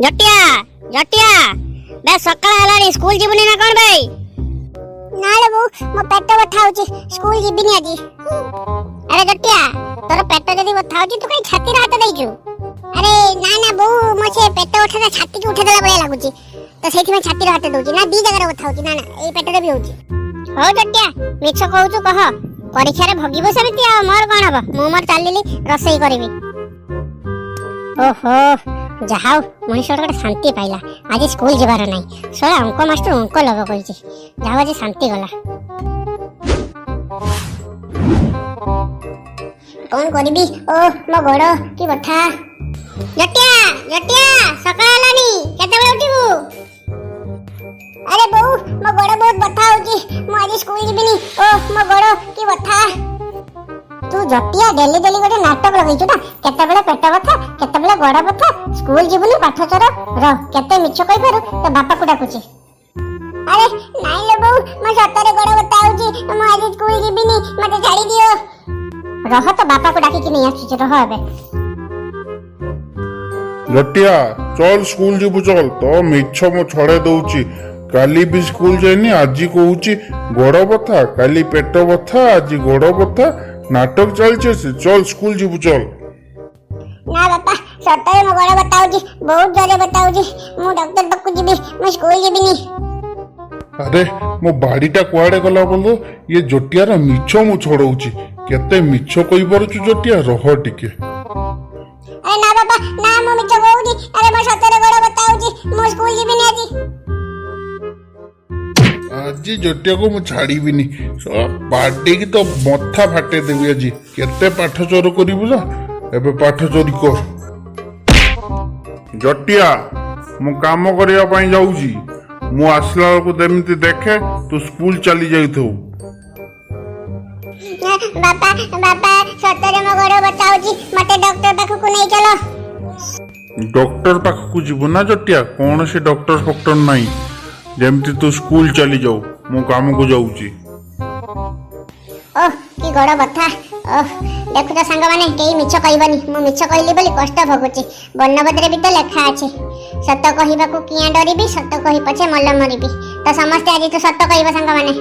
ଜଟିଆ, ଜଟିଆ ବେ, ସକାଳ ହେଲାଣି, ସ୍କୁଲ ଯିବୁନି ନା କଣ ଭାଇ? ନା ରେ ବୋଉ, ମୋ ପେଟ ବଥା ହଉଛି, ସ୍କୁଲ ଯିବିନି ଆଜି। ଆରେ ଜଟିଆ, ତୋର ପେଟ ଯଦି ବଥା ହଉଛି, ତୁ କାଇଁ ଛାତିରେ ହାତ ଦେଇଛୁ? ଆରେ ନା ନା ବୋଉ, ମୋ ସେ ପେଟ ବଥାଟା ଛାତିକି ଉଠେଇଦେଲା ଭଳିଆ ଲାଗୁଛି, ତ ସେଇଥିପାଇଁ ଛାତିରେ ହାତ ଦଉଛି। ନା, ଦି ଜାଗାରେ ବଥା ହଉଛି। ନା ନା, ଏଇ ପେଟରେ ବି ହଉଛି। ହଉ ଜଟିଆ, ମିଛ କହୁଛୁ କହ, ପରୀକ୍ଷାରେ ଭୋଗିବୁ ସେମିତି, ଆଉ ମୋର କଣ ହବ? ମୁଁ ମୋର ଚାଲିଲି, ରୋଷେଇ କରିବି। ଓହୋ, ଯାହା ହଉ, ମଣିଷଟା ଗୋଟେ ଶାନ୍ତି ପାଇଲା, ଆଜି ସ୍କୁଲ ଯିବାର ନାହିଁ। ଶଳା ଅଙ୍କ ମାଷ୍ଟର ଅଙ୍କ ଲଗ କହିଛି। ଯାହା ହଉ, ଆଜି ଶାନ୍ତି ଗଲା। କଣ କରିବି? ଓ, ମୋ ଗୋଡ କି ବଥା! ଜଟିଆ, ଜଟିଆ, ସକାଳ ହେଲାଣି, କେତେବେଳେ ଉଠିବୁ? ଆରେ ବୋଉ, ମୋ ଗୋଡ ବହୁତ ବଥା ହଉଛି, ମୁଁ ଆଜି ସ୍କୁଲ ଯିବିନି। ଓ, ମୋ ଗୋଡ କି ବଥା! ତୁ ଜଟିଆ ଡେଲି ଡେଲି ଗୋଟେ ନାଟକ ଲଗେଇଛୁ ନା? କେତେବେଳେ ପେଟ ବଥା, କେତେବେଳେ ଗୋଡ ବଥା, ସ୍କୁଲ ଯିବୁନି, ପାଠ ଚୋର। ରହ, କେତେ ମିଛ କହିପାରୁ, ତୋ ବାପାକୁ ଡାକୁଛି। ଆରେ ନାଇଁ ଲୋ ବୋଉ, ମୋ ସତରେ ଗୋଡ ବଥା ହଉଛି, ମୁଁ ଆଜି ସ୍କୁଲ ଯିବିନି, ମତେ ଛାଡି ଦିଅ। ରହ, ତ ବାପାକୁ ଡାକିକି ନେଇ ଆସୁଛି, ରହ ଏବେ। ଜଟିଆ, ଚଲ, ସ୍କୁଲ ଯିବୁ ଚଲ। ତ ମିଛ ମୁଁ ଛଡେଇ ଦଉଛି। କାଲି ବି ସ୍କୁଲ ଯାଇନି, ଆଜି କହୁଛି ଗୋଡ ବଥା। କାଲି ପେଟ ବଥା, ଆଜି ଗୋଡ ବଥା, ନାଟକ ଚାଲିଛି ସେ। ଚଲ, ସ୍କୁଲ ଯିବୁ ଚଲ। ନା ବାପା, ସତରେ ମୋ ଗୋଡ ବଥା ହଉଛି, ବହୁତ ଜୋରେ ବଥା ହଉଛି, ମୁଁ ଡକ୍ଟର ପାଖକୁ ଯିବି, ମୁଁ ସ୍କୁଲ ଯିବିନି। ଆରେ, ମୋ ବାଡିଟା କୁଆଡେ ଗଲା ବୋଲ? ଇଏ ଜଟିଆର ମିଛ ମୁଁ ଛଡଉଛି। କେତେ ମିଛ କହିପାରୁଛୁ ଜଟିଆ, ରହ ଟିକେ। ଆରେ ନା ବାପା ନା, ମୁଁ ମିଛ କହୁନି। ଆରେ, ମୋ ସତରେ ଗୋଡ ବଥା ହଉଛି, ମୁଁ ସ୍କୁଲ ଯିବିନି ଆଜି। ଆଜି ଜଟିଆକୁ ମୁଁ ଛାଡିବିନି। ଶଳା, ବାଡେଇକି ତ ମଥା ଫାଟେଇ ଦେବି ଆଜି। କେତେ ପାଠ ଚୋର କରିବୁ ନା? ଏବେ ପାଠ ଚୋରି କର। ଜଟିଆ, ମୁଁ କାମ କରିବା ପାଇଁ ଯାଉଛି। ମୁଁ ଆସିଲା ବେଳକୁ ଯେମିତି ଦେଖେ ତୁ ସ୍କୁଲ ଚାଲି ଯାଇଥିବୁ। ବାପା, ବାପା, ସତରେ ମୋ ଗୋଡ ବଥା ହଉଛି, ମତେ ଡକ୍ଟର ପାଖକୁ ନେଇ ଚାଲ। ଡକ୍ଟର ପାଖକୁ ଯିବୁ ନା ଜଟିଆ? କୌଣସି ଡକ୍ଟର ଫକ୍ଟର ନାହିଁ। ଯେମିତି ତୁ ସ୍କୁଲ ଚାଲି ଯାଉ, ମୁଁ କାମକୁ ଯାଉଛି। ଓହ, କି ଗୋଡ ବଥା! ଓହ, ଦେଖୁଛ ସାଙ୍ଗମାନେ, କେହି ମିଛ କହିବନି। ମୁଁ ମିଛ କହିଲି ବୋଲି କଷ୍ଟ ଭୋଗୁଛି। ବର୍ଣ୍ଣବୋଧରେ ବି ତ ଲେଖା ଅଛି, ସତ କହିବାକୁ କିଆଁ ଡରିବି, ସତ କହି ପଛେ ମଲ ମରିବି। ତ ସମସ୍ତେ ଆଜି ତ ସତ କହିବ ସାଙ୍ଗମାନେ।